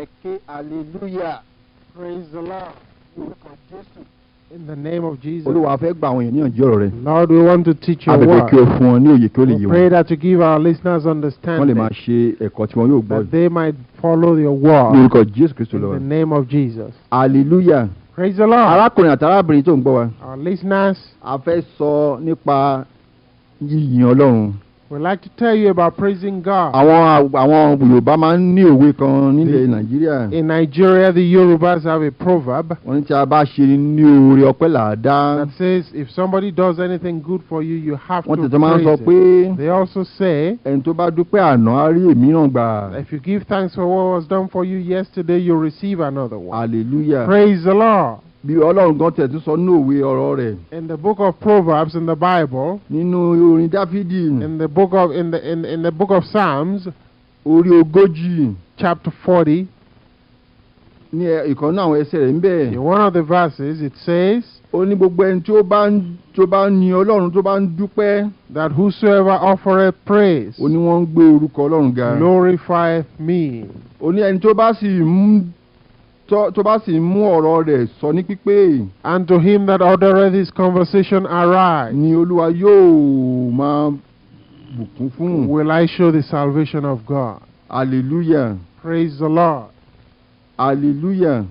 Ẹ ké hallelujah. Praise the Lord. Ní orúkọ Jésù. In the name of Jesus. Olúwa, a fẹ́ gba àwọn èèyàn níyànjú ọ̀rọ̀ rẹ. Lord, we want to teach A your bẹ̀bẹ̀ word. kí o fún wọn ní òye kí ó lè We yé pray wọn. that you give our listeners Wọ́n lè understanding, máa ṣe ẹ̀kọ́ tí wọn yóò gbọ́. that they might follow your Ní word. orúkọ Jésù Kristo In lọ. the name of Jesus. Hallelujah. Praise the Lord. Arákùnrin àti arábìnrin tó ń gbọ́ wa. Our listeners, A fẹ́ sọ nípa yíyin Ọlọ́run. we'd like to tell you about praising God. Àwọn Yorùbá máa ń ní òwe kan nílẹ̀ Nàìjíríà. In Nigeria, the Yorubas have a proverb Wọ́n ní tí a bá ṣe ní oore, ọpẹ́ là á dá. that says if somebody does anything good for you, you have Wọ́n to tẹ̀tẹ̀ máa ń sọ praise pé it. They also say ẹni tó bá dúpẹ́ àná á rí èmíràn gbà. if you give thanks for what was done for you yesterday, you'll receive another one. Hallelujah. Praise the Lord. Bí Ọlọ́run gan tẹ̀ tún sọ nínú òwe ọ̀rọ̀ rẹ̀. In the book of Proverbs in the Bible, Nínú orin Dáfídì in the book of in the in, in the book of Psalms, orí 40, chapter 40, ní ìkan nínú àwọn ẹsẹ̀ rẹ̀ níbẹ̀. in one of the verses, it says Ó ní gbogbo ẹni tí ó bá ń yin Ọlọ́run, tó bá ń dúpẹ́, that whosoever offereth praise ó ní wọ́n ń gbé orúkọ Ọlọ́run ga. glorifieth me. Ó ní ẹni tó bá sì ń mú ọ̀rọ̀ rẹ̀ sọ ní pípé, And to him that ordereth his conversation aright ni Olúwa yóò máa bùkún fún. will I show the salvation of God. Hallelujah. Praise the Lord. Hallelujah.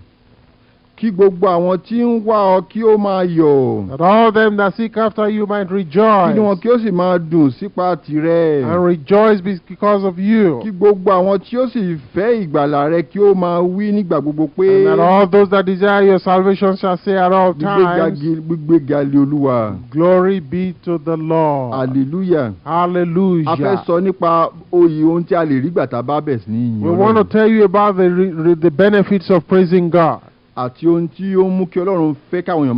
Kí gbogbo àwọn tí ń wá ọ kí ó máa yọ̀. That all them that seek after you might rejoice Kí wọn kí ó sì máa dùn sípa tìrẹ. and rejoice because of you. Kí gbogbo àwọn tí ó sì fẹ́ ìgbàlà rẹ kí ó máa wí nígbà gbogbo pé, And that all those that desire your salvation shall say at all times, "Gbígbéga lé Olúwa." "Glory be to the Lord." Hallelujah. A fẹ́ Hallelujah. sọ nípa oyè ohun tí a lè rí gbà tá a bá bẹ̀ sí ní yin We want to Ọlọ́run. tell you about the benefits of praising God Àti ohun tí ó mú kí Ọlọ́run fẹ́ káwọn èèyàn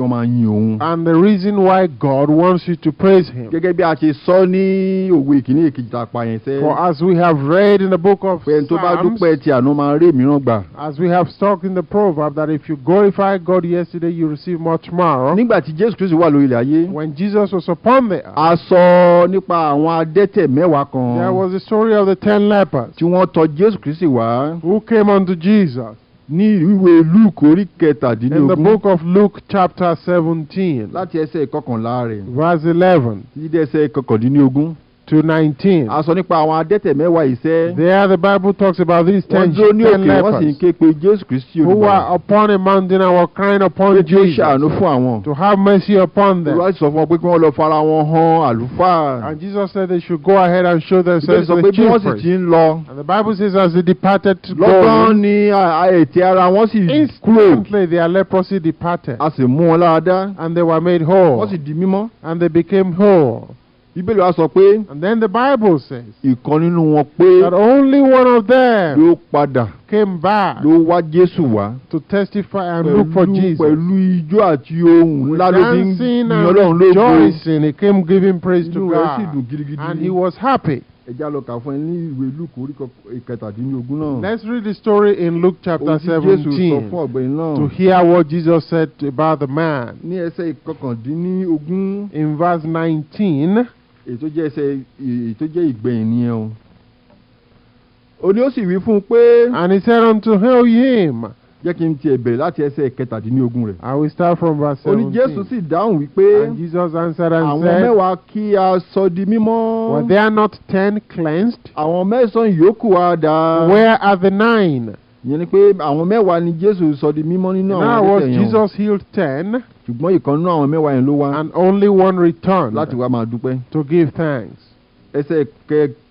máa yin òun. and the reason why God wants you to praise Him. Gẹ́gẹ́ bí a ṣe sọ ní òwe ìkíní èkejì tá a pa yẹn sẹ́. For as we have read in the book of Pé ẹni tó bá Psalms, dúpẹ́ ti àná máa rí mìíràn gbà. as we have talked in the proverb, that if you glorify God yesterday, you receive more tomorrow. Nígbà tí Jésù Kristi wà lórí ilẹ̀ ayé, When Jesus was upon the earth, a sọ nípa àwọn adẹ́tẹ̀ 10 kan there was the story of the 10 lepers tí wọ́n tọ̀ Jésù Kristi wá who came unto Jesus ní ìwé Lúùkù orí in the 17, book of Luke, chapter 17, láti ẹsẹ̀ 11 rẹ̀ verse 11 títí dé ẹsẹ̀ 19. to 19. A sọ nípa àwọn adẹ́tẹ̀ 10 yìí sẹ́. There, the Bible talks about these Wọ́n dúró ní 10 òkè, wọ́n sì ń lepers ké pe Jésù Kristi who were Olùgbàlà upon a mountain and were crying upon pé kí ó Jesus ṣàánú fún àwọn. to have mercy upon them. Olúwa sì sọ fún wọn pé kí wọ́n lọ fara wọn hàn àlùfáà. And Jesus said they should go ahead and show Bíbélì themselves sọ to pé the bí chief wọ́n sì priest. ti ń lọ, And the Bible says as they departed to lọ́gán go, ni ètè ara wọn sì kúrò. instantly their leprosy departed, A sì mú wọn lára dá. and they were made whole, Wọ́n sì di mímọ́. and they became whole. Bíbélì wa sọ pé And then the Bible says ìkan nínú wọn pé that only one of them ló padà, came back ló wá Jésù wá. to testify and look for Jesus. Pẹ̀lú ijó àti ohùn ńlá ló fi ń Dancing yin and Ọlọ́run lógo. rejoicing, he came giving praise to Inú rẹ̀ sì God. dùn gidigidi. And he was happy. Ẹ jẹ́ á lọ kà fún ẹ ní ìwé Lúùkù orí 17 náà. Let's read the story in Luke chapter Ohun tí Jésù sọ 17 fún ọ̀gbẹ́ni náà. to hear what Jesus said about the man. Ní ẹsẹ̀ 19, In verse 19, èyí tó jẹ́ ẹsẹ̀ èyí tó jẹ́ ìgbẹ̀yìn nìyẹn o. Ó ní ó sì wí fún un pé, and he said unto him, jẹ́ kí n tiẹ̀ bẹ̀rẹ̀ láti ẹsẹ̀ 17 rẹ̀. I will start from verse Ó ní Jésù 17. sì dáhùn wípé, And Jesus answered and "Àwọn said, 10 kí a sọ di mímọ́? "Were there not 10 cleansed? Àwọn 9 yòókù wá dà?" Where are the nine? Ìyẹn ni pé àwọn 10 ni Jésù sọ di mímọ́ nínú In àwọn other words, adẹ́tẹ̀ yẹn o. Jesus healed 10, Ṣùgbọ́n ìkan nínú àwọn 10 yẹn ló wá and only one returned láti wá máa dúpẹ́. to give thanks. Ẹsẹ̀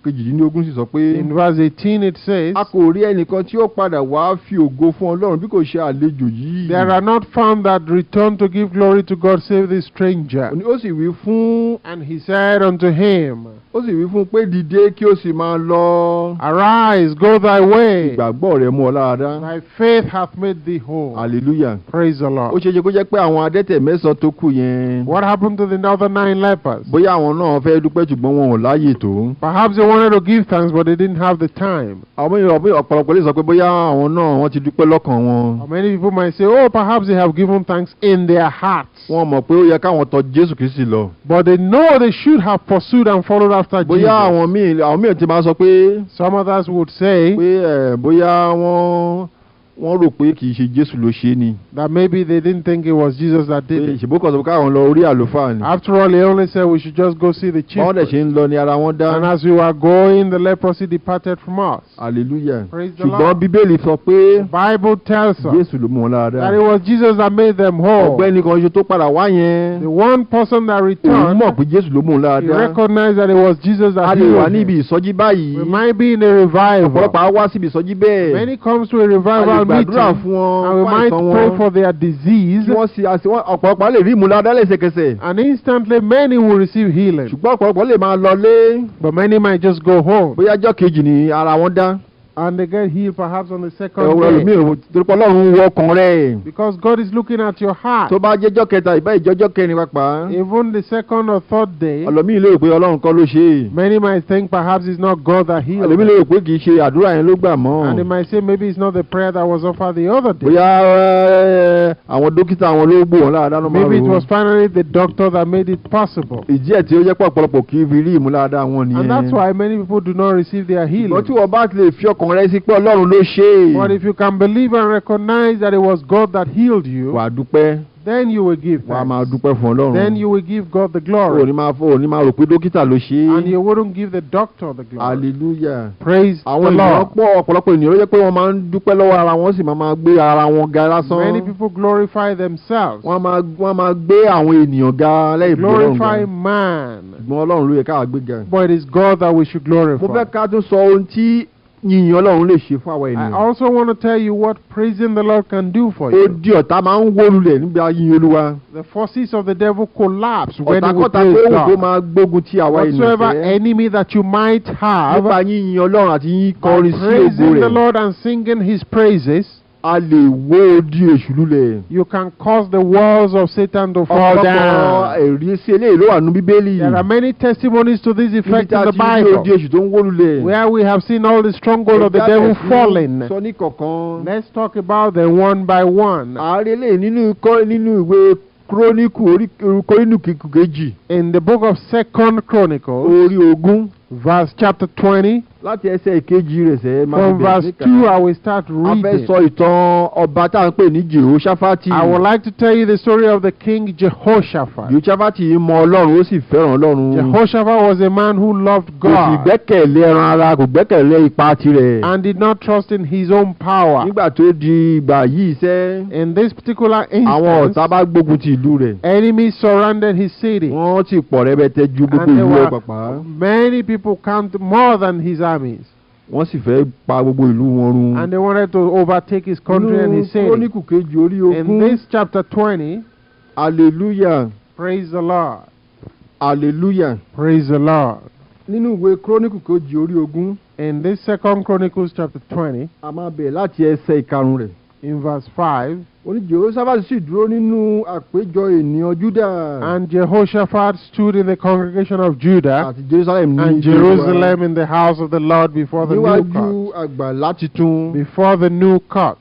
18 sì sọ pé, In verse 18 it says, "A kò rí ẹnìkan tí ó padà wá fi ògo fún Ọlọ́run bí kò ṣe àlejò yìí." "There are not found that return to give glory to God save this stranger." Ó ní ó sì wí fún And he said unto him, ó sì wí fún pé, "Dìde kí o sì máa lọ. "Arise, go thy way. Ìgbàgbọ́ rẹ mú ọ lára dá." Thy faith hath made thee whole." Hallelujah. Praise the Ó Lord. ṣeé ṣe kó jẹ́ pé àwọn adẹ́tẹ̀ 9 tó kù yẹn, What happened to the other nine lepers? bóyá àwọn náà fẹ́ dúpẹ́, ṣùgbọ́n wọn ò láàyè tó. Perhaps Perhaps they wanted to give thanks, but they didn't have the time. Àwọn èèyàn, ọ̀pọ̀lọpọ̀ lè sọ pé bóyá àwọn náà wọ́n ti dúpẹ́ lọ́kàn wọn. Or many people might say, oh, perhaps they have given thanks in their hearts. Wọ́n mọ̀ pé ó yẹ káwọn tọ̀ Jésù Kristi lọ. But they know they should have pursued and followed after Bóyá Jesus. àwọn míì ti máa sọ pé Some others would say pé bóyá wọ́n rò pé kì í ṣe Jésù ló ṣe é ni. That maybe they didn't think it was Jesus that Pé did it. ṣebí ó kàn sọ pé káwọn lọ rí àlùfáà ni. After all, he only said we should just go see the chief Báwọn dẹ̀ priest. ṣe ń lọ ni ara wọn dá. And as we were going, the leprosy departed from us. Hallelujah. Praise the Ṣùgbọ́n Lord. Bíbélì sọ pé The Bible tells us Jésù ló mú wọn lára dá. That it was Jesus that made them whole. Ọ̀gbẹ́ni kan ṣe tó padà wá yẹn, The one person that òun returned, mọ̀ pé Jésù ló mú òun lára he dá. Recognized that it was Jesus A that lè wà healed níbi him. ìsọjí báyìí. We might be in a revival. Ọ̀pọ̀lọpọ̀ á wá síbi ìsọjí bẹ́ẹ̀. Many comes to a A lè revival gbàdúrà meeting, fún wọn and we fún might àìsàn pray wọn. For their disease, Kí wọ́n sì àti wọ́n ọ̀pọ̀lọpọ̀ lè rí ìmúláradá lẹ́sẹ̀kẹsẹ̀. And instantly many will receive healing. Ṣùgbọ́n ọ̀pọ̀lọpọ̀ lè máa lọlé. But many might just go home, Bóyá ọjọ́ kejì ni ara wọn dá. And they get healed perhaps on the second Ẹ̀wọ̀n day. ẹlòmíì torí pé Ọlọ́run ń wo ọkàn rẹ̀. Because God is looking at your heart. Tó bá jẹ́jọ́ kẹta ìbá ìjọ́jọ́ kẹrin pàápàá. Even the second or third day, Ẹlòmíì lè rò pé Ọlọ́run kọ́ ló ṣe é. Many might think perhaps it's not God that healed Ẹlòmíì them. Lè rò pé kì í ṣe àdúrà yẹn ló gbà mọ́. And they might say maybe it's not the prayer that was offered the other day. Bóyá àwọn dókítà wọn ló gbò wọn lára dáná máa Maybe it rò. Was finally the doctor that made it possible. Ìdí ẹ̀ tí ó jẹ́ pé ọ̀pọ̀lọpọ̀ kì í fi rí ìmúláradá wọn nìyẹn. And that's why many people do not receive their healing. Ṣùgbọ́n tí wọ́n bá lè fi ọkàn rẹ sí pé Ọlọ́run ló ṣe é, But if you can believe and recognize that it was God that healed you, wàá dúpẹ́. Then you will give Wàá máa thanks. dúpẹ́ fún Ọlọ́run. Then you will give God the glory. Ò ní máa rò pé dókítà ló ṣe é. And you wouldn't give the doctor the glory. Hallelujah. Praise Àwọn the ènìyàn Lord. pọ̀, ọ̀pọ̀lọpọ̀ ènìyàn ló jẹ́ pé wọ́n máa ń dúpẹ́ lọ́wọ́ ara wọn, sì máa gbé ara wọn ga lásán. Many people glorify themselves. Wọ́n máa gbé àwọn ènìyàn ga lẹ́yìn bí Ọlọ́run ga. Glorify man. Ṣùgbọ́n Ọlọ́run ló yẹ ká gbé ga. But it is God that we should Mo glorify. fẹ́ ká tún sọ ohun tí yìnyín Ọlọ́run lè ṣe fún àwọn I ènìyàn. Also want to tell you what praising the Lord can do for you. Odi ọ̀tá máa ń wó lulẹ̀ nígbà yíyin Olúwa. The forces of the devil collapse when we Ọ̀tàkọ́tà praise tó wù kó God. máa gbógun ti àwa ènìyàn Whatsoever fẹ́. Enemy that you might have, Nípa yíyin Ọlọ́run àti yín by kọrin sí ògo praising the rẹ̀, Lord and singing His praises, a lè wó odi èṣù lulẹ̀. You can cause the walls of Satan to fall Ọ̀pọ̀lọpọ̀ down. Ẹ̀rí sí eléyìí ló wà nínú Bíbélì. There are many testimonies to this Níbi effect tí in a the ti rí Bible, odi èṣù tó ń wó lulẹ̀. Where we have seen all the stronghold of the devil falling. Sọ ní kọ̀ọ̀kan. Let's talk about them one by one. Ààrẹ lè nínú ìwé Kúrónìkù orí Kúrónìkù kejì, In the book of Second Chronicles, orí 20, verse chapter 20, láti ẹsẹ̀ ìkejì rẹ̀ sẹ́ máa from fi bẹ̀rẹ̀ verse sí kà. 2, I will start A fẹ́ reading. sọ ìtàn ọba tá à ń pè ní Jehoṣáfátì. I would like to tell you the story of the king Jehoshaphat. Jehoṣáfátì yìí mọ Ọlọ́run, ó sì fẹ́ràn Ọlọ́run. Jehoshaphat was a man who loved Kò sì God gbẹ́kẹ̀lé ẹran ara, kò gbẹ́kẹ̀lé ipá tirẹ̀. And did not trust in his own power. Nígbà tó di ìgbà yìí sẹ́, In this particular àwọn instance, ọ̀tá bá gbógun ti ìlú rẹ̀. Enemies surrounded his city. Wọ́n sì pọ̀ rẹpẹtẹ ju gbogbo And there ìlú were lọ pàpà. Many people count more than his armies. Wọ́n sì fẹ́ pa gbogbo ìlú wọn run. And they wanted to overtake his country and Nínú his city. Kúrónìkù kejì orí In 20. This chapter 20, Hallelujah. Praise the Lord. Hallelujah. Praise the Lord. Nínú ìwé Kúrónìkù kejì orí 20, In this Second Chronicles chapter 20, a máa bẹ̀rẹ̀ láti ẹsẹ̀ ìkarùn rẹ̀. In verse 5, Ó ní Jehoṣáfátì sì dúró nínú àpéjọ ènìyàn Júdà And Jehoshaphat stood in the congregation of Judah àti Jerusalem ní and ilé Olúwa, Jerusalem in the house of the Lord before the new níwájú court. àgbàlá titun. Before the new court.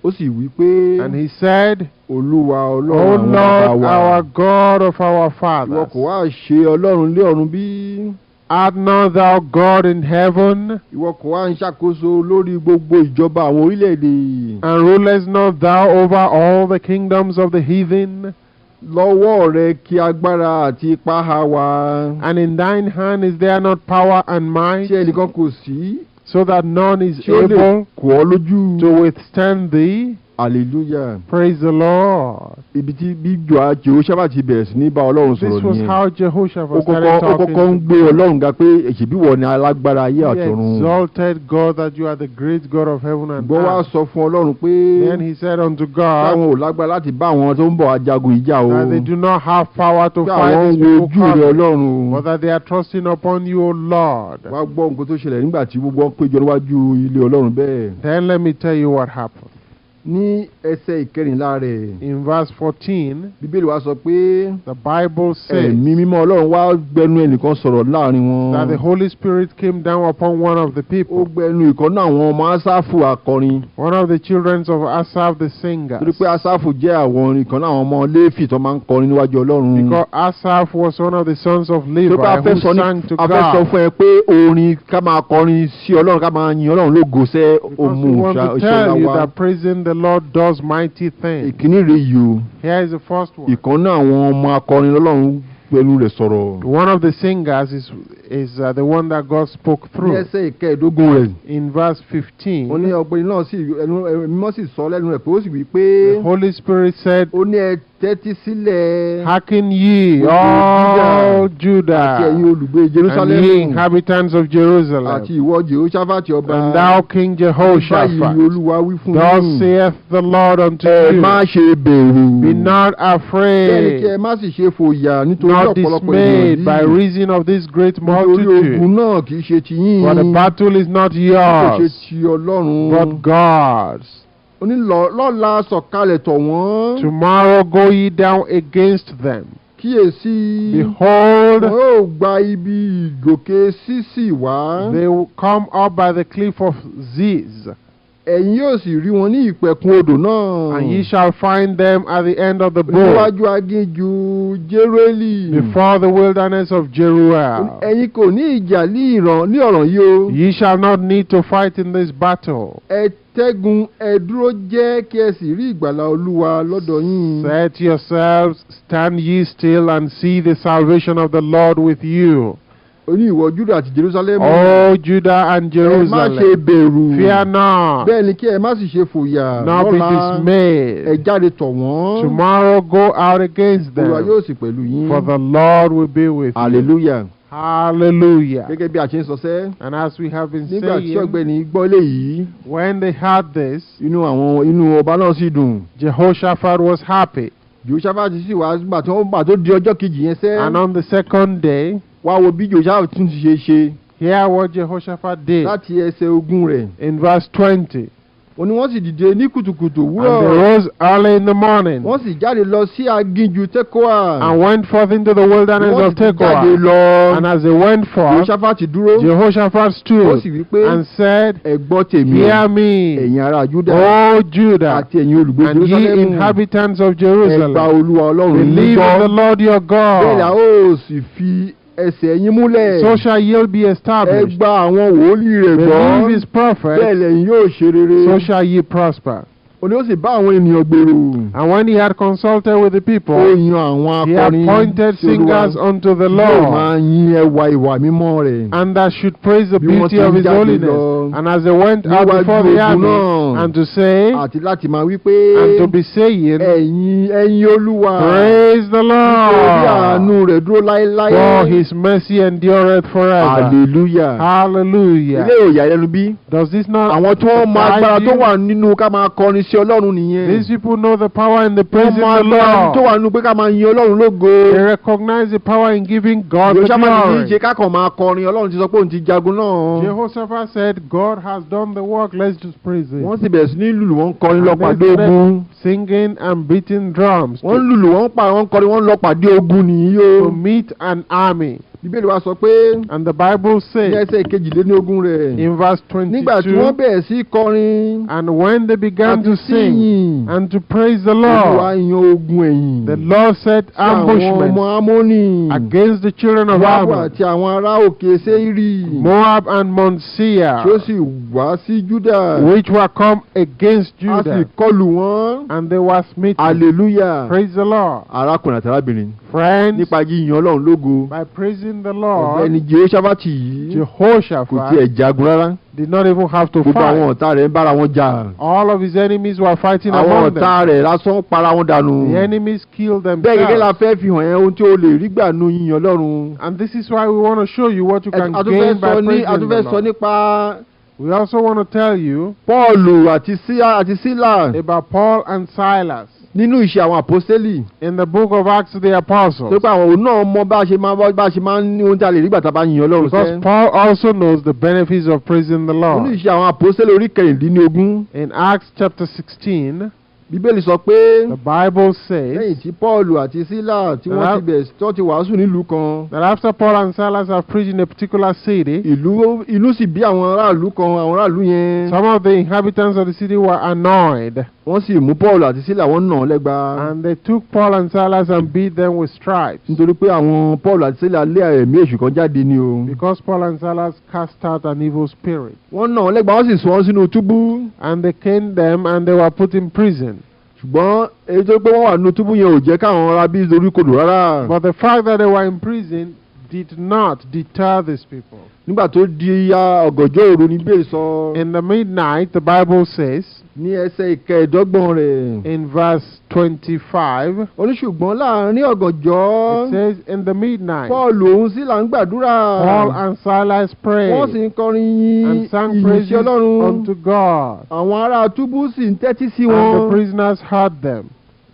Ó sì wí pé, And he said, Olúwa O Ọlọ́run àwọn bàbá Lord, wa, our God of our ìwọ fathers, kò wá ṣe Ọlọ́run lé ọ̀run bí? Art not thou God in heaven? Ìwọ kò wá ń ṣàkóso lórí gbogbo ìjọba àwọn orílẹ̀-èdè? And rulest not thou over all the kingdoms of the heathen? Lọ́wọ́ rẹ kí agbára àti ipá ha wà. And in thine hand is there not power and might, Ṣé ẹnìkan kò sí so that none is tí ó lè able kò ọ́ lójú? To withstand thee? Hallelujah. Praise the Lord. Ibi tí bí Jehoṣáfátì ti bẹ̀rẹ̀ sí ní bá Ọlọ́run This sọ̀rọ̀ was nìyẹn. How Jehoshaphat Ó started kọ́kọ́ ó talking. kọ́kọ́ ń gbé Ọlọ́run ga pé èṣèbí wọ̀ ni alágbára ayé He àtọ̀run. Exalted God that you are the great God of heaven and Ṣùgbọ́n wá earth. sọ fún Ọlọ́run pé Then he said unto God táwọn ò lágbára láti bá àwọn tó ń bọ̀ ajagun ìjà o. That they do not have power to Pé fight àwọn these ń wo people ojú rẹ coming, Ọlọ́run. But that they are trusting upon you, O Lord. Wá gbọ́ nǹkan tó ṣẹlẹ̀ nígbà tí gbogbo wọn péjọ níwájú ilé Ọlọ́run bẹ́ẹ̀. Then let me tell you what happened. Ní ẹsẹ̀ ìkẹrìnlá rẹ̀, In verse 14, Bíbélì wa sọ pé the Bible says Ẹ̀mí Mímọ́ Ọlọ́run wá gbẹnu ẹnìkan sọ̀rọ̀ láàrin wọn. that the Holy Spirit came down upon one of the Ó people, gbẹnu ìkan náà àwọn ọmọ Ásáfù akọrin. one of the children of Asaph the singers. Torí pé Ásáfù jẹ́ àwọn ìkan náà àwọn ọmọ Léfì tó máa ń kọrin níwájú Ọlọ́run. Because Asaph was one of the sons of Levi Tó bá fẹ́ who sọ ní sang to a fẹ́ sọ God. fún ẹ pé orin ká máa kọrin sí Ọlọ́run, ká máa yin Ọlọ́run lógo sẹ́ Because we òmù want to ìṣẹ́lá tell you wa. that praising the Lord does mighty things. Ìkíní rèé yìí o. Here is the first one. Ìkan náà àwọn ọmọ akọrin lọ́lọ́run pẹ̀lú rẹ̀ sọ̀rọ̀. One of the singers is the one that God spoke Ní through. ẹsẹ̀ ìkẹẹ̀ẹ́dógún rẹ̀, In verse 15, ó ní ọ̀gbẹ́ni náà sì ẹnu Ẹ̀mí Mímọ́ sì sọ lẹ́nu rẹ̀ pé ó sì wí pé the Holy Spirit said, ó ní, "Ẹ tẹ́tí sílẹ̀, "Hearken ye, gbogbo all àti Judah, ẹ̀yin olùgbé and ye Jerusalem, inhabitants of Jerusalem, àti ìwọ Jehoṣáfátì ọba. and thou King Báyìí ni Jehoshaphat. Olúwa wí fún Thus yín. saith the Lord unto Ẹ you, má ṣe bẹ̀rù. Be not Bẹ́ẹ̀ ni kí ẹ afraid, má sì ṣe fòyà nítorí nor ọ̀pọ̀lọpọ̀ dismayed ènìyàn by yìí. reason of this great Nítorí ogun multitude, náà kì í ṣe tiyín, for the battle is not bí kò ṣe yours, ti Ọlọ́run." but God's. Ó ní lọ́la sọ̀kalẹ̀ tọ̀ wọ́n. Tomorrow go ye down against them. Kíyèsí, Behold, wọn yóò gba ibi ìgòkè Sísì wá. they will come up by the cliff of Ziz, Ẹ̀yin yóò sì rí wọn ní ìpẹ̀kun odò náà, and ye shall find them at the end of the brook, níwájú aginjù Jerueli. before the wilderness of Jeruel. Ẹ̀yin kò ní ìjà ní ìràn ní ọ̀ràn yìí o. Ye shall not need to fight in this battle. Ẹ tẹ́gun, ẹ dúró jẹ́ kí ẹ sì rí ìgbàlà Olúwa lọ́dọ̀ yín." Set yourselves, stand ye still, and see the salvation of the Lord with you. Ó ní, "Ìwọ Júdà àti Jerusalem, O Judah and ẹ má ṣe Jerusalem, bẹ̀rù. fear not, Bẹ́ẹ̀ ni kí ẹ má sì ṣe fòyà. nor be Lọ́la ẹ dismayed. jáde tọ̀ wọ́n. Tomorrow go out against Olúwa them, yóò sì pẹ̀lú yín." for the Lord will be with you. Hallelujah. Hallelujah. Gẹ́gẹ́ bí a ṣe ń sọ sẹ́, And as we have been nígbà tí saying, ọ̀gbẹ́ni gbọ́ léyìí, when they heard this, inú ọba náà sì dùn. Jehoshaphat was happy. Jehoṣáfátì sì wá gbà tí wọ́n gbà tó di ọjọ́ kejì yẹn sẹ́, And on the second day, wá wo bí Jehoṣáfátì tún ti ṣe ṣe hear what Jehoshaphat did láti ẹsẹ̀ 20 rẹ̀. in verse 20. Ó ní wọ́n sì dìde ní kùtùkùtù And òwúrọ̀. they rose early in the morning Wọ́n sì jáde lọ sí aginjù Tekoa. and went forth into the wilderness Wọ́n of sì jáde Tekoa. lọ. And as they went forth, Jehoṣáfátì dúró. Jehoshaphat Ó stood sì wí pé, and said, "Ẹ gbọ́ tèmi, Hear me, ẹ̀yin ará Júdà O Judah, àti ẹ̀yin olùgbé and ye Jerusalem. inhabitants of Ẹ gba Jerusalem, Olúwa Ọlọ́run yín believe gbọ́. in the Lord your Bẹ́ẹ̀ la God, ó sì fi ẹsẹ̀ yín múlẹ̀. so shall ye be Ẹ established. gba àwọn wòlíì rẹ̀ gbọ́. Believe his Bẹ́ẹ̀ prophets, lẹ̀yin yóò ṣe rere." so shall ye prosper. Ó ní ó sì bá àwọn ènìyàn gbèrò. And when he had consulted with the Ó people, yan àwọn he akọrin appointed sí Olúwa singers unto the yóò Lord, máa yin ẹwà ìwà mímọ́ rẹ̀. and that should praise the Bí wọ́n beauty ti of ń his jáde holiness. lọ And as they went out níwájú before the ogun army, náà, and to say, àti láti máa wí pé, and to be saying, "Ẹ̀yin ẹ̀yin Olúwa, Praise the nítorí Lord, àánú rẹ̀ dúró láéláé." for his mercy endureth forever. Hallelujah. Hallelujah. Ilé ò yà lẹ́nu bí? Does this not Àwọn tí wọ́n mọ agbára surprise tó you? wà nínú ká máa kọrin sí Ọlọ́run nìyẹn. These people know the power in the Wọ́n praising mọ the agbára tó Lord. wà nínú pé ká máa yin Ọlọ́run lógo. They recognize the power in giving God the Jehoṣáfátì ní í ṣe glory. ká kàn máa kọrin, Ọlọ́run ti sọ pé òun ti jagun náà. Jehoshaphat said, "God has done the work, let's just praise him." Wọ́n sì bẹ̀rẹ̀ sí ní lùlù, wọ́n ń kọrin lọ And they pàdé started ogun. singing and beating drums Wọ́n ń lùlù, wọ́n ń pa, wọ́n ń kọrin, wọ́n ń lọ pàdé ogun nìyí o. to meet an army. Bíbélì wa sọ pé And the Bible ní says ẹsẹ̀ 22 rẹ̀, in verse nígbà tí wọ́n 22, bẹ̀rẹ̀ sí kọrin and when they began àti to sí sing yìn, and to praise the Olúwa Lord, yan ogun ẹ̀yìn the Lord set sí àwọn ambushment ọmọ Ámónì, against the children of Móábù Ammon, àti àwọn ará òkè Séírì, Moab and Mount Seir, tí ó sì wá sí Júdà, which were come against a sì Judah, kọlù wọ́n. and they were smitten. Hallelujah. Praise the Lord. Arákùnrin àti arábìnrin, Friends, nípa yíyan Ọlọ́run lógo, by praising the Lord, ọ̀gbẹ́ni Jehoṣáfátì yìí kò Jehoshaphat tiẹ̀ jagun rárá. did not even have to Gbogbo àwọn fight. ọ̀tá rẹ̀ ń bára wọn jà. All of his enemies were fighting Àwọn among ọ̀tá them. rẹ̀ lásán para wọn dànù. The enemies killed Bẹ́ẹ̀ gẹ́gẹ́ la themselves. fẹ́ fi hàn ẹ́ ohun tí o lè rí gbà nínú yíyan Ọlọ́run. And this is why we want to show you what you can A tún fẹ́ gain by sọ ní a praising tún the fẹ́ sọ Lord. nípa We also want to tell you Pọ́ọ̀lù àti Sílà about Paul and Silas nínú Ìṣe àwọn Àpọ́sítélì. In the book of Acts of the Apostles. Tó pé àwọn òun náà mọ bá a ṣe máa ń ní ohun tí a lè rí gbà tá a bá yin Ọlọ́run Because sẹ́. Paul also knows the benefits of praising the Nínú Lord. Ìṣe àwọn Àpọ́sítélì orí 16. In Acts chapter 16, Bíbélì sọ pé the Bible lẹ́yìn says tí Pọ́ọ̀lù àti Sílà tí wọ́n ti bẹ̀rẹ̀ tó ti wàásù nílùú kan, that after Paul and Silas have preached in a particular city, ìlú sì bí àwọn aráàlú kan, àwọn aráàlú yẹn, some of the inhabitants of the city were annoyed, wọ́n sì mú Pọ́ọ̀lù àti Sílà, wọ́n nà án lẹ́gba. And they took Paul and Silas and beat them with stripes. Nítorí pé àwọn Pọ́ọ̀lù àti Sílà lé ẹ̀mí èṣù kan jáde ni o. Because Paul and Silas cast out an evil spirit. Wọ́n nà án lẹ́gba, wọ́n sì sọ wọ́n sínú túbú. And they caned them and they were put in prison. Ṣùgbọ́n èyí tó pé wọ́n wà nínú túbú yẹn ò jẹ́ káwọn ará bí dorí kodò rárá. But the fact that they were in prison did not deter these people. Nígbà tó di ya ọ̀gànjọ́ òru ní Bíbélì sọ, In the midnight, the Bible says, ní ẹsẹ̀ 25 rẹ̀, in verse 25, ó ní ṣùgbọ́n láàrin ọ̀gànjọ́, it says, in the midnight, Pọ́ọ̀lù òun Sílà ń gbàdúrà, Paul and Silas wọ́n sì prayed ń kọrin and sang ìyìn sí praises Ọlọ́run. Unto God. Àwọn ará túbú sì ń tẹ́tí sí And the wọn. prisoners heard them.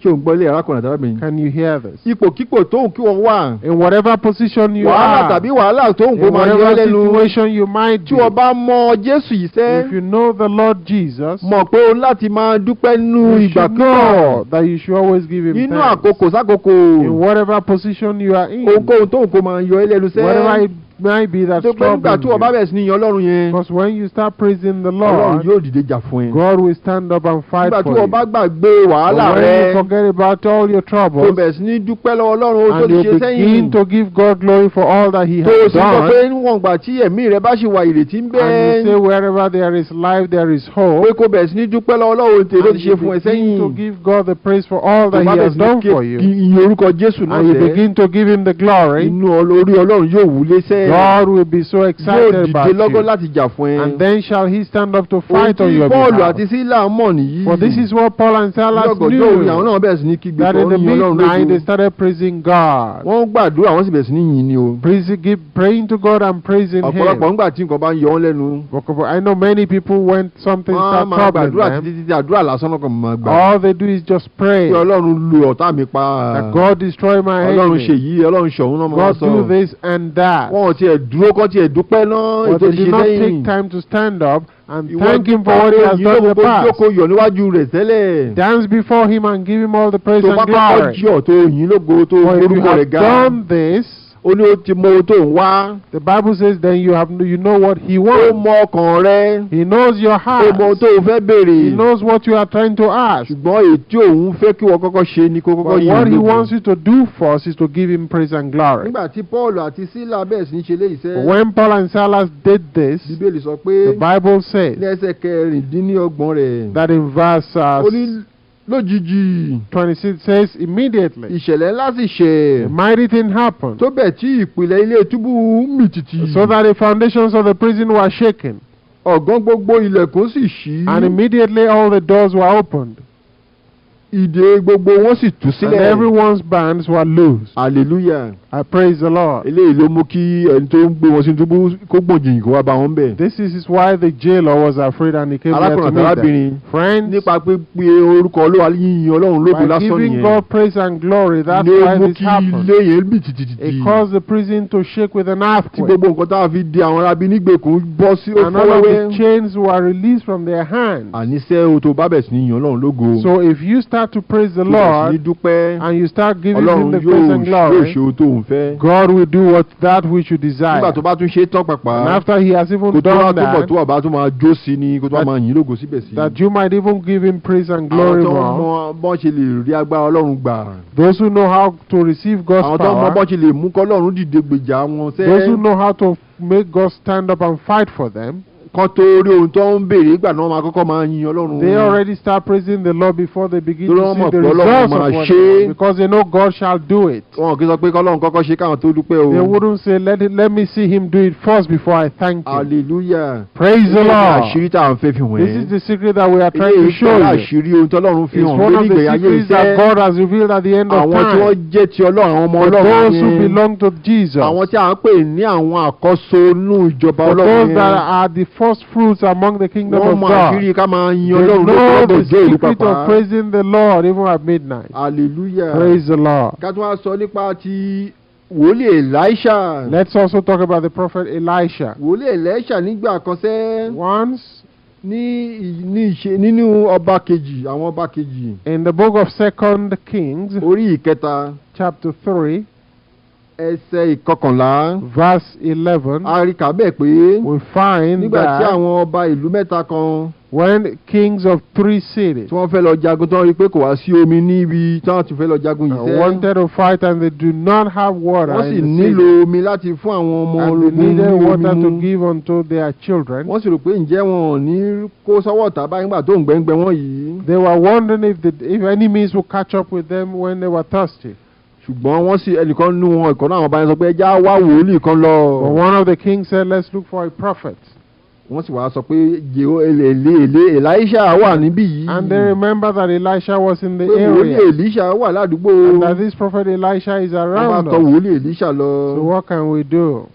Ṣé o ń gbọ́ ilé, arákùnrin àti arábìnrin? Can you hear this? Ipòkípò tóun kí wọ́n wà, In whatever position you wàhálà are, tàbí wàhálà tóun kó in máa yọ whatever lẹ́nu, situation you might tí be, wọ́n bá mọ Jésù yìí sẹ́, if you know the Lord Jesus, mọ̀ pé o láti máa dúpẹ́ nínú you ìgbà should know that you should always give him nínú thanks. àkókò sákòókò, In whatever position you are in, ohunkóhun tóun kó máa yọ ẹ́ lẹ́nu sẹ́, whatever it might be that's tó pé nígbà tí troubling wọ́n bá you. bẹ̀rẹ̀ sí ní yan Ọlọ́run yẹn, Because when you start praising the Ọlọ́run Lord, yóò dìde jà fún ẹ. God will stand up and fight Nígbà tí for wọ́n you. bá gbàgbé wàhálà But when rẹ, you forget about all your tó troubles, bẹ̀rẹ̀ sí ní dúpẹ́ lọ́wọ́ Ọlọ́run ó tó and ti you ṣe sẹ́yìn, begin to give God glory for all that He tó o has sì sọ done, pé níwọ̀n ìgbà tí ẹ̀mí rẹ bá ṣì wà, ìrètí ń bẹ, and you say wherever there is life, there is hope, pé kó bẹ̀rẹ̀ sí ní dúpẹ́ lọ́wọ́ Ọlọ́run tèmi tó and ti ṣe you fún ẹ begin sẹ́yìn, to give God the praise for all tó that bá He bẹ̀rẹ̀ has sí ní done ké for you, ìyìn orúkọ Jésù náà and you tẹ́, begin to give Him the glory, inú orí Ọlọ́run yóò wú lẹ́sẹ̀. God will be so Yóò excited dìde about lọ́gán you. láti jà fún ẹ. And then shall He stand up to Ohun fight on tí your Pọ́ọ̀lù behalf. àti Sílà mọ̀ nìyí. For this is what Paul and Silas Lọ́gànjọ́ òru, àwọn knew, náà bẹ̀rẹ̀ sí ní kígbe that tó in the ń yin Ọlọ́run midnight they lógo. started praising God. Wọ́n ń gbàdúrà, wọ́n sì bẹ̀rẹ̀ sí ní yìn ni o. Praying to God and praising Ọ̀pọ̀lọpọ̀ Him. ńgbà tí nǹkan bá ń yọ wọ́n lẹ́nu, I know many people when something wọ́n á starts máa troubling gbàdúrà them, títí títí, àdúrà lásán lọ́kàn máa gbà. all they do is just pray Pé Ọlọ́run lu ọ̀tá mi pa. that God destroy my Ọlọ́run ṣe enemy. yìí, Ọlọ́run ṣọ̀hún náà máa God sọ. do this and that. Wọ́n ò tiẹ̀ dúró kọ́ tiẹ̀ dúpẹ́ náà But ètò they ti did ṣe not take sẹ́yìn. time to stand up and Ìwọ thank Him for what He has done in the past. Jókòó yọ̀ níwájú rẹ̀ tẹ́lẹ̀. Dance before Him and give Him all the praise Tó and bá kọ́kọ́ glory. jí tó yìn lógo, tó For if you orúkọ rẹ̀ have ga, done this, ó ní ó ti mọ ohun tó ń wá. the Bible says then you know what He Ó wants. mọ ọkàn rẹ. He knows your Ó heart. mọ ohun tó o fẹ́ béèrè. He knows what you are trying to ask. Ṣùgbọ́n èyí tí òun fẹ́ kí wọ́n kọ́kọ́ ṣe ni kó kọ́kọ́ But yìn what He lógo. wants you to do first is to give Him praise and glory. Nígbà tí Paul àti Sílà bẹ̀rẹ̀ sí ní ṣe léyìí sẹ́, When Paul and Silas did this, Bíbélì sọ pé the Bible says ní ẹsẹ̀ 26 rẹ̀, that in verse ó ní lójijì, 26 says, immediately ìṣẹ̀lẹ̀ ńlá sì ṣẹ̀, a mighty thing happened, tó bẹ̀ tí ìpìlẹ̀ ilé túbú mì tìtì, so that the foundations of the prison were shaken, ọ̀gán gbogbo ilẹ̀kùn sì ṣí, and immediately all the doors were opened, ìdè gbogbo wọn sì tú and sílẹ̀. Everyone's bands were loosed. Hallelujah. I praise the Lord. Eléyìí ló mú kí ẹni tó ń gbé wọn sínú túbú kó gbọ̀n jìnyìn kó wá bá wọn bẹ̀. This is why the jailer was afraid and he came there to Arákùnrin meet them. àtàrábìnrin, Friends, nípa pípe orúkọ Olúwa, yíyin Ọlọ́run lógo by lásán giving nìyẹn God praise and glory, that's ni ó why mú this kí happened. ilé yẹn mì tìtìtìtì, It caused the prison to shake with an tí earthquake. gbogbo nǹkan tá a fi di àwọn arábí nígbèkùn bọ́ sí ó And all of fọ́wẹ́wẹ́. the chains were released from their hands. Àníṣe o, tó bá bẹ̀ sí ní yin Ọlọ́run lógo, So if you start to praise the tó bẹ̀ sí ní Lord dúpẹ́, and you start giving Him Ọlọ́run the praise yóò and yóò glory, ṣe ohun tó ń fẹ́. God will do what that which you desire. Nígbà tó bá tún ṣe tán pàpà, And after He has even kó tó wá done túbọ̀ that, tó wà bá tún máa jó sí ni, kó tó wá máa yìn lógo síbẹ̀ sí. that you might even give Him praise and glory Àwọn tó more. mọ bọ́n ṣe lè rí agbára Ọlọ́run gbà, Those who know how to receive God's àwọn tó mọ power, bọ́n ṣe lè mú kọ́lọ́run dìde gbèjà wọn sẹ́, those who know how to make God stand up and fight for them, kan tó rí ohun tó ń béèrè ìgbà náà, máa kọ́kọ́ máa yin Ọlọ́run. they already start praising the Lord before they begin Torí to wọ́n see mọ̀ the pé Ọlọ́run results máa of what ṣe they é. want, because they know God shall do it. Wọn kì í sọ pé kọ́lọ́run kọ́kọ́ ṣe káwọn tó dúpẹ́ o. They wouldn't say, Let me see Him do it first before I thank Him." Hallelujah. Praise the Eléyìí ni Lord. àṣírí tá à ń fẹ́ fi wọ̀n This ẹ́. is the secret that we are trying to Eléyìí show pẹ̀lú you. àṣírí ohun tí Ọlọ́run fi It's hàn one lórí of the ìgbẹ̀yìn ayé secrets that iṣẹ́. God has revealed at the end of Àwọn tí time. wọ́n jẹ́ ti Ọlọ́run, àwọn ọmọ For Ọlọ́run those who yẹn, belong to Jesus, àwọn tí à ń pè ní àwọn àkọ́so inú ìjọba for Ọlọ́run those that yẹn, are the first fruits among the kingdom Wọ́n of mọ God. àṣírí ká máa yin They Ọlọ́run know lógo the lọ́gànjọ́ òru secret pàpà. of praising the Lord even at midnight. Hallelujah. Praise the Lord. Ká tún wá sọ nípa ti wòlíì Elisha. Let's also talk about the prophet Elisha. Wòlíì Elisha nígbà kan sẹ́ Once ní ìṣe nínú ọba kejì, àwọn ọba kejì, in the book of Second Kings, orí ìkẹta, chapter 3, ẹsẹ̀ ìkọkànlá, verse 11, a rí kà bẹ́ẹ̀ pé we find nígbà tí that àwọn ọba ìlú mẹ́ta kan when kings of three cities tí wọ́n fẹ́ lọ jagun, tí wọ́n rí pé kò wá sí omi níbi tí wọ́n ti fẹ́ lọ jagun yìí sẹ́, wanted to fight and they do not have water wọ́n sì in the city, nílò omi láti fún àwọn ọmọ and they ológun ní needed omi water to mu. give unto their children, Wọ́n sì rò pé ǹjẹ́ wọn ò ní kó sọ́wọ́ ọ̀tá báyìí nígbà tó òǹgbẹ ń gbẹ wọ́n yìí. They were wondering if enemies would catch up with them when they were thirsty. Ṣùgbọ́n wọ́n sì ẹnìkan nú wọn, ìkan náà àwọn ọba yẹn sọ pé ẹ já wá wòlíì kan lọ. But one of the kings said, "Let's look for a prophet." Wọ́n sì wá sọ pé Jeho ele ele Elisha wà níbí yìí, And they remember that Elisha was in the pé wòlíì area, Elisha wà ládùúgbò. and that this prophet Elisha is Wọ́n bá around tọ̀ us. wòlíì Elisha lọ. So what can we do?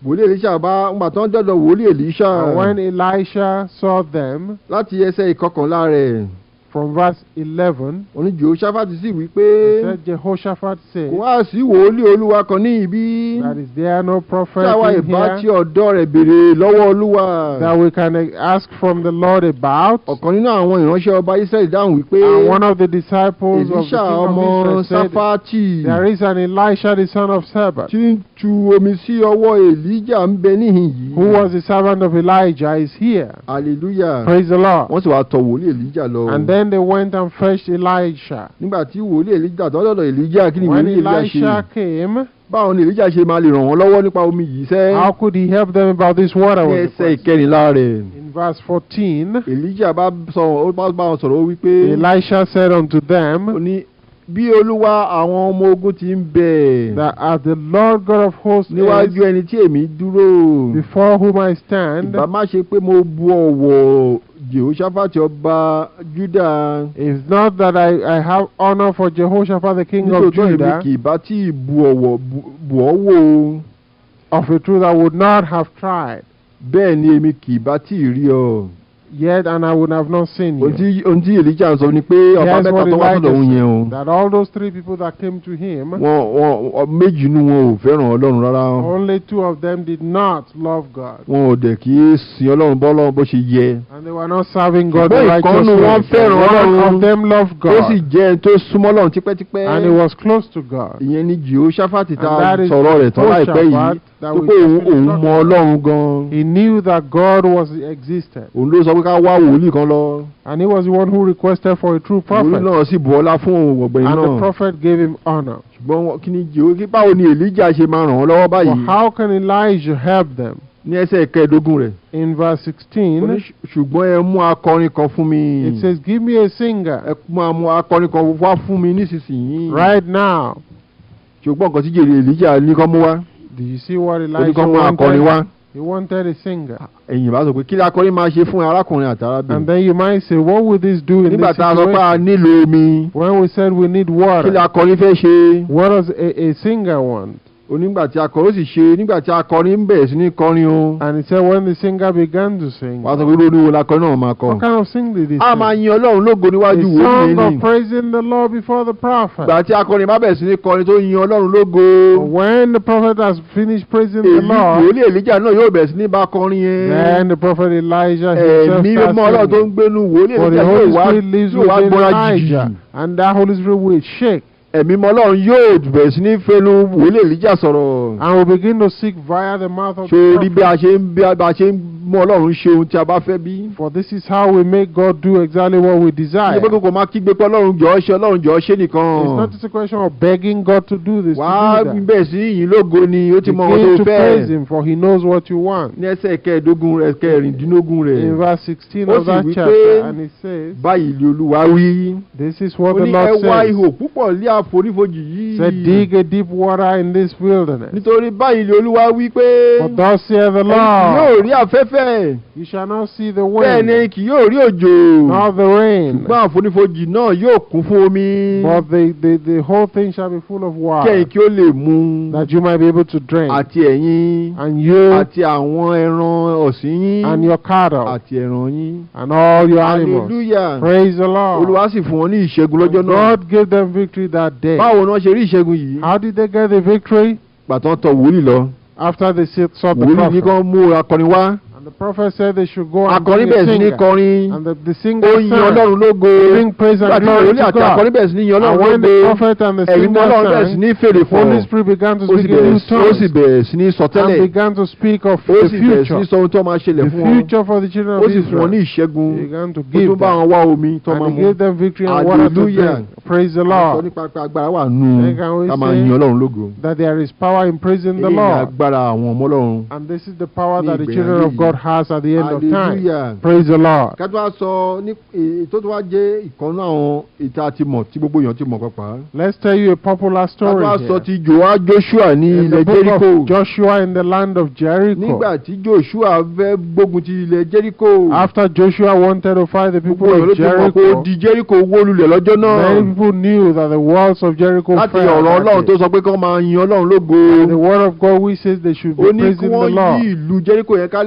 Wòlíì Elisha bá ńgbà tán dọ̀dọ̀ wòlíì Elisha, And when Elisha saw them, láti ẹsẹ̀ ìkọkànlá rẹ̀, from verse 11, ó ní Jehoṣáfátì sì wí pé, he said, Jehoshaphat said, kò wá sí wòlíì Olúwa kan ní ibi that is there no prophet tí àwa in ìbá tí here ọ̀dọ̀ rẹ̀ béèrè lọ́wọ́ Olúwa? That we can ask from the Lord about? Ọ̀kan nínú àwọn ìránṣẹ́ ọba Ísírẹ́lì dáhùn wípé, And one of the disciples of the Èlíṣà king ọmọ of Israel said, Sáfátì "There is an Elisha, the son of Shaphat, tí ń tu omi sí ọwọ́ Èlíjà ń bẹ níhìn yìí. Who was the servant of Elijah, is here." Hallelujah. Praise the Lord. Wọ́n sì wá tọ̀ wòlíì Èlíjà lọ. And then they went and fetched Elisha. Nígbà tí wòlíì Èlíjà tó dọ̀dọ̀ Èlíjà, kí ni When wòlíì Èlíjà ṣe? Elisha came, Báwo ni Èlíjà ṣe máa lè ràn wọ́n lọ́wọ́ nípa omi yìí sẹ́? how could he help them about this water? Ní Was the ẹsẹ̀ question. ìkẹrìnlá rẹ̀, In verse 14, Èlíjà bá sọ, ó bá wọn sọ̀rọ̀, ó wí pé, Elisha said unto ó them, ní bí Olúwa àwọn ọmọ ogun ti ń bẹ, that as the Lord God of hosts is, níwájú ẹni tí èmi dúró, before whom I stand, ìbá má ṣe pé mo bu ọ̀wọ̀ Jehoṣáfátì ọba Júdà, it's not that I have honor for Jehoshaphat the king of nítòótọ́ èmi Judah, kì í bá tí ì bu ọ̀wọ̀ bù ọ́ wò, of a truth I would not have tried, bẹ́ẹ̀ ni èmi kì í bá tí ì rí ọ. Yet and I would have not seen Ohun you. tí Èlíjà ń sọ ni pé ọba Here's mẹ́ta what tó wá Elijah sọ́dọ̀ òun yẹn o, said, that all those three people that came to him, wọn méjì nínú wọn ò fẹ́ràn Ọlọ́run rárá. Only two of them did not love God. Wọn ò dẹ̀ kí í sin Ọlọ́run bọ́lọ́run bó ṣe yẹ. And they were not serving God the Ṣùgbọ́n righteous ìkan nínú way. wọn fẹ́ràn One Ọlọ́run, of them loved ó sì God. jẹ́ ẹni tó súnmọ́ Ọlọ́run tipẹ́tipẹ́. And he was close to God. Ìyẹn ni Jehoṣáfátì tá And that is sọ̀rọ̀ rẹ̀ tán láìpẹ́ yìí, Jehoshaphat that tó we pé òun just òun finished mọ talking. Ọlọ́run gan. He knew that God was existed. Òun ló sọ pé ká wá wòlíì kan lọ. And he was the one who requested for a true Wòlíì prophet. náà sì bu ọlá fún òun ọ̀gbẹ́ni And the náà. prophet gave him honor. Ṣùgbọ́n kí ni Jeho kí báwo ni Èlíjà ṣe máa ràn wọ́n lọ́wọ́ But báyìí? how can Elijah help them? Ní ẹsẹ̀ kẹẹ̀ẹ́dógún rẹ̀, In verse ó 16, ní, ṣùgbọ́n ẹ mú akọrin kan fún mi. It says, "Give me a singer Ẹ mú akọrin kan wá fún mi nísinsìnyí. Right now." Ṣùgbọ́n nǹkan tí jèrè Èlíjà ní kán mú wá, Do you see what ó ní Elijah kán mú akọrin wanted? wá. He wanted a singer. Ẹ̀yin bá sọ pé kí ni akọrin máa ṣe fún arákùnrin àti arábìnrin? And then you might say, what will this do in Nígbà this tá a sọ pé a situation? nílò omi, When we said we need kí ni water, akọrin fẹ́ ṣe? What does a singer want? Onígbà tí akọrin ó sì ṣe, nígbà tí akọrin ń bẹ̀rẹ̀ sí ní kọrin o, And he said, when the singer began to sing, wàá sọ pé irú orin wo lakọrin náà máa kọ? What kind of sing did he A máa sing? yin Ọlọ́run lógo A níwájú wòlíì song ní. of praising the Lord before the prophet. Ìgbà tí akọrin bá bẹ̀rẹ̀ sí ní kọrin tó yin Ọlọ́run lógo, When the prophet has finished praising the Lord, wòlíì Èlíjà náà yóò bẹ̀rẹ̀ sí ní bá kọrin yẹn. Then the prophet Elijah himself Ẹ̀mí starts mímọ́ Ọlọ́run tó ń singing. gbénu wòlíì For the Èlíjà Holy yóò wá Spirit lives yóò wá within gbọ́ra jìjì. Elijah, and that Holy Spirit will shake Ẹ̀mí mímọ́ Ọlọ́run yóò bẹ̀rẹ̀ sí ní fẹnu wòlíì Èlíjà sọ̀rọ̀. And will begin to speak via the mouth of Ṣé the rí bí prophet. a ṣe ń bí a ṣe ń mú Ọlọ́run ṣe ohun tí a bá fẹ́ bí? For this is how we make God do exactly what we desire. Ṣé pé kò máa kígbe pé Ọlọ́run jọ̀ọ́ ṣe, Ọlọ́run jọ̀ọ́ ṣe nìkan. It's not just a question of begging God to do this, Wàá to do that. bẹ̀rẹ̀ sí yìn lógo ni, ó ti mọ ohun Begin tó to praise fẹ́. Him, for He knows what you want. Ní ẹsẹ̀ kẹẹ̀ẹ́dógún rẹ̀, kẹrìndínlógún rẹ̀, In verse 16 ó of sì that wí chapter, pé, and he says, báyìí ni Olúwa wí. This is what Ó the ní Lord ẹ wá says. ihò púpọ̀ lé àfonífojì yìí. yìí. Said, "Dig a deep water in this wilderness." Nítorí báyìí ni Olúwa wí pé, For thus saith the ẹ̀yin kì yóò Lord, rí afẹ́fẹ́, you shall not see the bẹ́ẹ̀ ni wind, kì yóò rí òjò, nor the rain, ṣùgbọ́n àfonífojì náà yóò kún fún omi, but the whole thing shall be full of kí water, ẹ̀yin kí ó lè mu, that you might be able to drink, àti ẹ̀yin, and you àti àwọn ẹran ọ̀sìn yín, and your cattle, àti ẹran yín. and all your animals. Hallelujah. Praise the Lord. Olúwa sì fún wọn ní ìṣẹ́gun lọ́jọ́ And náà. God gave them victory that day. Báwo ni wọ́n ṣe rí ìṣẹ́gun yìí? How did they get the victory? Gbà tán tọ̀ wòlíì lọ. After they saw the Wòlíì ní prophet. kán mú akọrin wá. And the prophet said they should go and Akọrin bring a bẹ̀rẹ̀ sí ní singer. kọrin. And the singer Ó yin sang, Ọlọ́run lógo. giving praise Nígbà and tí glory wòlíì to àti God. akọrin bẹ̀rẹ̀ sí ní yin And Ọlọ́run when the lógo, prophet and the Ẹ̀mí singer Ọlọ́run bẹ̀rẹ̀ sí sang, ní fèrè the Holy fọ̀. Spirit began to Ó sì speak in new bẹ̀rẹ̀ ó sì tongues bẹ̀rẹ̀ sí ní and sọtẹ́lẹ̀. began to speak of Ó the sì bẹ̀rẹ̀ sí ní future, sọ ohun tó máa ṣẹlẹ̀ the fún wọn. future for the children Ó of sì fún wọn ní Israel. ìṣẹ́gun. He began to Ó give tún bá them. wọn wá omi tó And máa he mu. gave them victory and water to Hallelujah. drink. Praise the À ń sọ Lord. nípa pé agbára wà nù Then can we ká máa say yin Ọlọ́run lógo. that there is power in praising the Èyí ni Lord? agbára àwọn ọmọ Ọlọ́run. And this is the power Ní that the ìgbẹ̀yìn children ayé of God has at the end of time. Hallelujah. Praise the Lord. Ká tó wá sọ ní èyí tó tó wá jẹ́ ìkànnú àwọn ìta ti mọ̀ tí gbogbo èèyàn ti mọ̀ pàápàá. Let's tell you a popular Ká tó story wá sọ here. ti Jòhá Joshua ní In the ilẹ̀ book Jericho. of Joshua in the land of Jericho. Nígbà tí Joshua fẹ́ gbógun ti ilẹ̀ Jericho. After Joshua wanted to fight the Gbogbo people èèyàn ló of ti mọ̀ pé Jericho, odi Jericho wó lulẹ̀ lọ́jọ́ náà. many people knew that the walls of Jericho Láti fell ọ̀rọ̀ that Ọlọ́run tó day. sọ pé kí wọ́n máa yin Ọlọ́run lógo. The word of God which says they should Ó be ní kí praising the wọ́n yí Lord. ìlú Jericho yẹn ká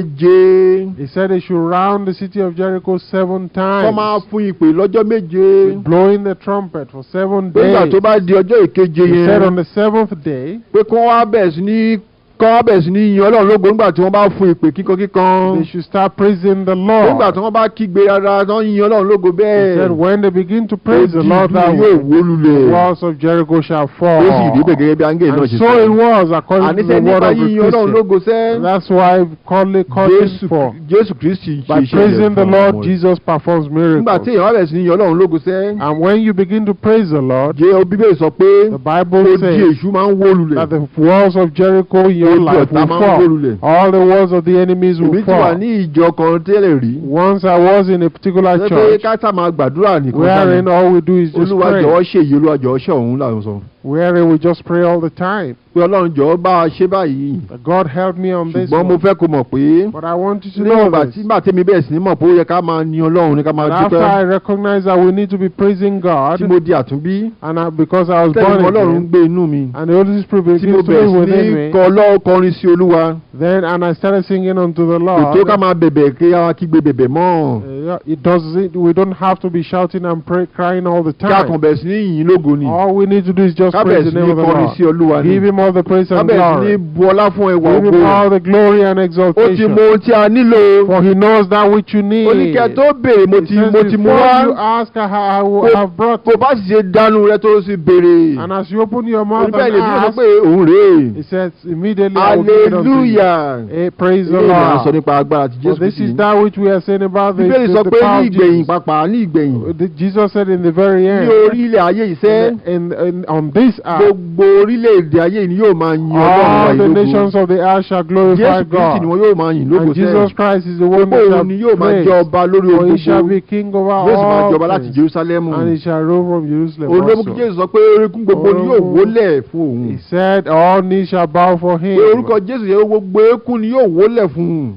lẹ́ẹ̀méje. He said they should round the city of Jericho seven Kọ́ máa times, fún ìpè lọ́jọ́ méje. blowing the trumpet for 7 Nígbà days. tó bá di ọjọ́ ìkeje He said yẹn, on the seventh day, pé kí wọ́n wá bẹ̀rẹ̀ sí ní kí wọ́n bẹ̀rẹ̀ sí ní yin Ọlọ́run lógo nígbà tí wọ́n bá fún ìpè kíkan kíkan. they should start praising the Lord. Nígbà tí wọ́n bá kígbe rárá, tí wọ́n yin Ọlọ́run lógo He bẹ́ẹ̀. said when they begin to praise the Odi Lord ìlú that yóò way, wó lulẹ̀. the walls of Jericho shall fall. Ó sì rí bẹ́ẹ̀ gẹ́gẹ́ bí áńgẹ́lì náà And ṣe so sọ. it was according to Àníṣe the word nípa of the yíyin Ọlọ́run Christian. lógo sẹ́. That's why calling Jésù for Jésù Kristi ṣe by iṣẹ́ rẹ̀ praising the fún Lord, àwọn ọmọ rẹ̀. Jesus performs Nígbà tí miracles. èèyàn bá bẹ̀rẹ̀ sí ní yin Ọlọ́run lógo sẹ́. And when you begin to praise the Lord, Jẹ́ Bíbélì sọ pé the Bible odi says èṣù máa ń wó lulẹ̀. that the walls of Jericho in your Odi life ọ̀tá will máa ń wó fall. lulẹ̀. All the walls of the enemies Èmi will ti wà fall. ní ìjọ kan tẹ́lẹ̀ rí. Once I was in a particular Ṣé pé church ká sá máa gbàdúrà nìkan sáni. wherein all we do is just Olúwa pray. jọ̀wọ́ ṣe èyí, Olúwa jọ̀wọ́ ṣe ọ̀hún làwọn sọ. Wherein we just pray all the time. Pé Ọlọ́run jọ̀wọ́ bá a ṣe báyìí. God help me on this Ṣùgbọ́n mo one. fẹ́ kó mọ̀ pé But I want you to know nígbà tí this. nígbà tẹ́mi bẹ̀rẹ̀ sí ní mọ̀ pé ó yẹ ká máa yin Ọlọ́run ní ká máa That after dúpẹ́. I recognize that we need to be praising God, Tí mo di àtúnbí. and because I was Tẹ́lẹ̀ born Ọlọ́run ń again, gbé inú mi. and the Holy Spirit Tí mo begins to bẹ̀rẹ̀ live sí ní within me, kọ Ọlọ́run kọrin sí Olúwa. then and I started singing unto the Kò tó ká Lord. máa bẹ̀bẹ̀ kí á kígbe bẹ̀bẹ̀ mọ́. Yeah, it doesn't. We don't have to be shouting and pray, crying all the Kí a kàn time. bẹ̀rẹ̀ sí ní yìn lógo ni. All we need to do is just Ká praise bẹ̀rẹ̀ the sí name ní of the kọrin Lord. sí Olúwa ni. Give him all the praise Ká and bẹ̀rẹ̀ sí ní glory. bu ọlá fún ẹwà Give him ògo. all the glory and Ó ti exaltation. mọ ohun tí a nílò. For he knows that which you Ó ní need. kí ẹ tó béèrè mo He ti says, mo ti mú before wá. you ask, I will have brought Bó bá sì ṣe dánú rẹ tó sì béèrè. And as you open your mouth Oníbẹ̀ and lè bí ó sọ ask, pé òun rèé. he says, immediately I will give it unto you. Hallelujah. Praise the Eléyìí là ń sọ Lord. nípa agbára ti For Jésù this is Kristi. that which we are saying about Bíbélì the, sọ the pé power ní of ìgbẹ̀yìn Jesus. pàápàá ní ìgbẹ̀yìn. Jesus said in the very Ní end, orílẹ̀ ayé yìí sẹ́, on this earth, gbogbo orílẹ̀-èdè ayé yìí ni yóò máa yin Ọlọ́run wa all the yìí lógo. nations of the earth shall glorify Jésù Kristi ni God. wọn yóò máa yìn lógo And sẹ́. Jesus Christ is the one Gbogbo that òun shall ni yóò máa jẹ praise. ọba lórí For ohun he shall gbogbo. be king over Yóò sì máa all jọba láti things. Jerúsálẹ́mù. And he shall rule from Jerusalem Olómú kí also. Jésù sọ pé erékún gbogbo ni yóò wólẹ̀ fún òun. He said, all knees shall bow for him. Pé orúkọ Jésù yẹn gbogbo eékún ni yóò wólẹ̀ fún un.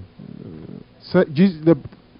So,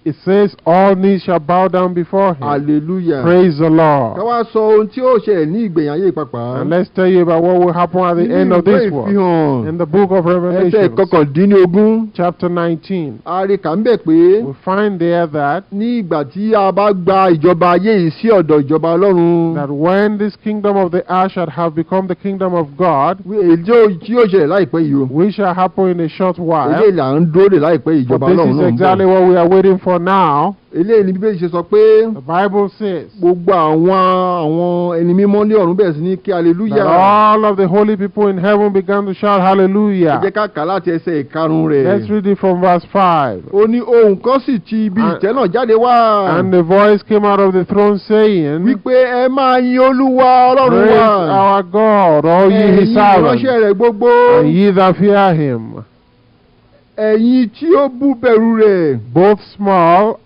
it says, all knees shall bow down before him. Hallelujah. Praise the Ká Lord. wá sọ ohun tí ó ṣẹlẹ̀ ní ìgbẹ̀yìn ayé pàápàá. And let's tell you about what will happen at the end of Nínú ìwé this world. Ìfihàn In the book of ẹsẹ̀ Revelation, 19, chapter 19, a rí kà níbẹ̀ pé we find there that, ní ìgbà tí a bá gba ìjọba ayé yìí sí ọ̀dọ̀ ìjọba Ọlọ́run, that when this kingdom of the earth shall have become the kingdom of God, èyí tí yóò ṣẹlẹ̀ láìpẹ́ yìí o. which shall happen in a short while. Eléyìí là ń dúró dè láìpẹ́ But ìjọba this Ọlọ́run is náà ń bọ̀. exactly what we are waiting for now. Eléyìí ni Bíbélì ṣe sọ pé The Bible says gbogbo àwọn ẹni mímọ́ ní ọ̀run bẹ̀rẹ̀ sí ní kí hallelujah. that all of the holy people in heaven began to shout Ẹ hallelujah. jẹ́ ká kà á láti ẹsẹ̀ ìkarùn rẹ̀. Let's read it from verse 5. Ó ní ohùn kan sì ti ibi ìtẹ́ náà jáde wá. And the voice came out of the throne saying, Wípé ẹ máa yin Olúwa Ọlọ́run Praise wa. our God, all ye his Ẹ̀yin servants, ìránṣẹ́ rẹ̀ gbogbo. and ye that fear him, Ẹ̀yin tí ó bú bẹ̀rù rẹ̀. both small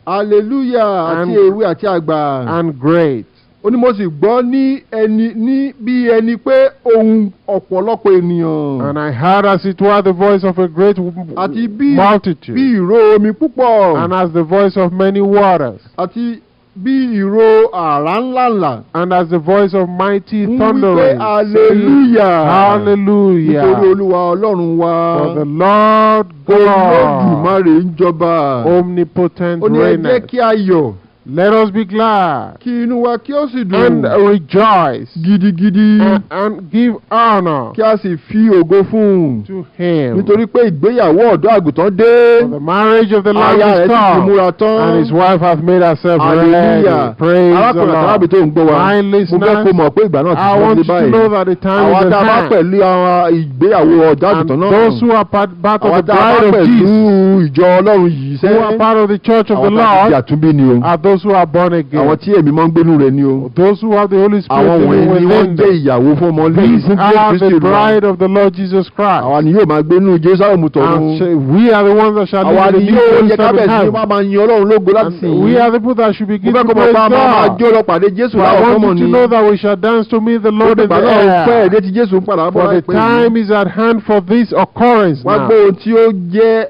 Hallelujah àti And- èwe àti àgbà. and great. Ó ní mo sì gbọ́ ní ẹni ní bí ẹni pé ohùn ọ̀pọ̀lọpọ̀ ènìyàn. And I heard as it were the voice of a great Àti bí multitude, ìró omi púpọ̀. And as the voice of many waters, Àti bí ìró àrá ńláńlá. And as the voice of mighty Ń wí pé, thunderings, saying, Hallelujah. Hallelujah. Nítorí Olúwa Ọlọ́run wa. For the Lord God, Olódùmarè ń jọba. Omnipotent, Ó ní ẹ jẹ́ reigneth. kí a yọ̀. Let us be glad Kí inú wa kí ó sì dùn. And rejoice Gidigidi. and give honor Kí a sì fi ògo fún un. to him. Nítorí pé ìgbéyàwó ọ̀dọ́ àgùntàn dé. For the marriage of the Lamb Aya is rẹ̀ sì ti come, múra tán. and his wife hath made herself ready. Hallelujah. Praise the Arákùnrin àti Lord. arábìnrin tó ń gbọ́ wa. My Mo fẹ́ listeners, kó mọ̀ pé ìgbà náà ti I súnmọ́ want dé you to báyìí. know that the time Àwa is tá a at bá hand. pẹ̀lú àwọn ìgbéyàwó ọ̀dọ́ And àgùntàn náà. those who are part of Àwa the tá a bá bride of pẹ̀lú Jesus, ìjọ Ọlọ́run yìí who are sẹ́. part of the church of the Àwọn tá a ti di Lord, àtúnbí ni o. are those who are born again. Àwọn tí ẹ̀mí máa ń gbénú rẹ̀ ni o. Those who have the Holy Spirit Àwọn living wọ̀nyí ni wọ́n within jẹ́ them. ìyàwó fún ọmọ lẹ́yìn These fún Jésù are Kristi the Olúwa. bride of the Lord Jesus Christ. Àwa ni yóò máa gbénú Jerusalem tọ̀run. And we are the ones that shall Àwa live in ni the yóò new yẹ ká Jerusalem bẹ̀rẹ̀ sí ní heaven. wá máa yin Ọlọ́run lógo láti sìn And we yín. are the people that should begin Mo to fẹ́ kó mọ̀ praise pé a máa máa God. jó lọ pàdé Jésù For I láwọn want sánmọ̀ you to ni. know that we shall dance to meet the Lord in the Ìgbà náà pẹ́ air. èdè tí Jésù ń padà bọ̀ For the láìpẹ́ yìí. time is at hand for this occurrence Wá now. gbọ́ ohun tí ó jẹ́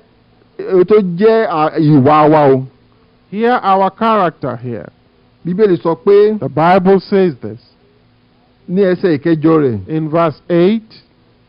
ohun tó jẹ́ ìwà wa o. Hear our character here. Bíbélì sọ pé The Bible says this ní ẹsẹ̀ ìkẹjọ rẹ̀. In verse 8.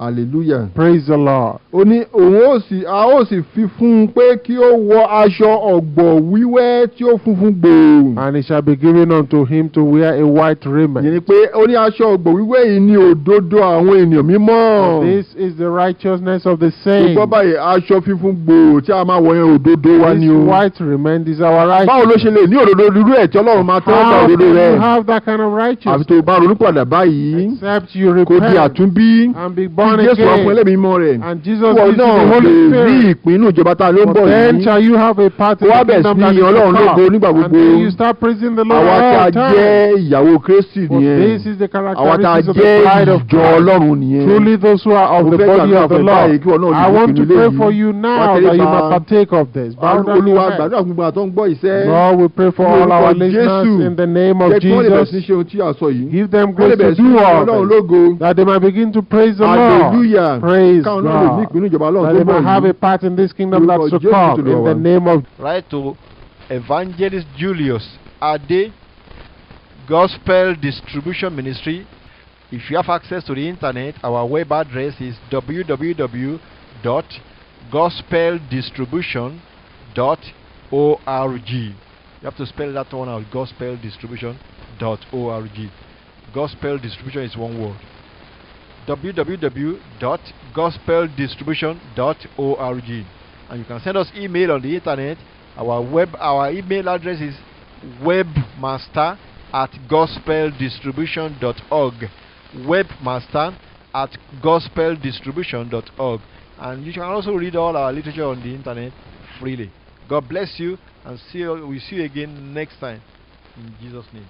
Hallelujah. Praise the Lord. Ó ní òun ó sì a ó sì fi fún un pé kí ó wọ aṣọ ọ̀gbọ̀ wíwẹ́ tí ó funfun gbòò. And it shall be given unto him to wear a white raiment. Ìyẹn ni pé ó ní aṣọ ọ̀gbọ̀ wíwẹ́ yìí ní òdodo àwọn ènìyàn mímọ́. This is the righteousness of the saints. Gbọ́ báyìí, aṣọ funfun gbòò tí a máa wọ̀ yẹn, òdodo wa This ni o. white raiment is our Báwo ló righteousness. ṣe lè ní òdodo irú ẹ̀ tí Ọlọ́run máa tẹ́wọ́ gba How òdodo can rẹ̀? you have that kind of Àfi righteousness? tó o bá ronúpìwàdà báyìí. Except you Kó di repent àtúnbí. And be born Jésù wá fún again. ẹlẹ́mìí mímọ́ rẹ̀. And Jesus Ìwọ gives you náà the Holy lè ní Spirit. ìpín inú ìjọba tá a ló ń For bọ̀ then yìí. shall you have a part in Wá the bẹ̀rẹ̀ kingdom sí that ní is yin to Ọlọ́run come. lógo nígbà And gbogbo. then you start praising the Lord Àwa tí a all time. jẹ́ ìyàwó Kristi For nìyẹn. this is the Àwa tá a characteristics of the jẹ́ bride of ìjọ Christ. Ọlọ́run nìyẹn. Truly those who are of Mo the fẹ́ body gbàdúrà of the fún ẹ báyìí Lord. kí ìwọ náà lè I want to ìpinnu pray léyìí. for you Wá now that you tẹríba. may partake of this. Bow down your Olúwa, head. gbàdúrà fún gbogbo àwọn tó ń gbọ́ iṣẹ́. Lord, we pray for Ní all our orúkọ listeners Jésù, in the name of jẹ́ kí wọ́n lè bẹ̀rẹ̀ sí ní Jesus. ṣe ohun tí a sọ yìí. Give them Wọ́n lè grace bẹ̀rẹ̀ to sí ní do yin all Ọlọ́run this, lógo. that they might begin to praise the Lord. Hallelujah. Praise Káwọn náà lè ní God. ìpinnu ìjọba Ọlọ́run That tó they bọ̀ may have yìí. a part in this kingdom Lórúkọ that's to Jésù come. Olúwa In wa. the name of Write to Evangelist Julius Ade, Gospel Distribution Ministry. If you have access to the internet, our web address is www.gospeldistribution.org. You have to spell that one out: gospeldistribution.org. Gospel distribution is one word. www.gospeldistribution.org. And you can send us email on the internet. Our email address is webmaster@gospeldistribution.org. webmaster@gospeldistribution.org. And you can also read all our literature on the internet freely. God bless you, and we see you again next time. In Jesus' name.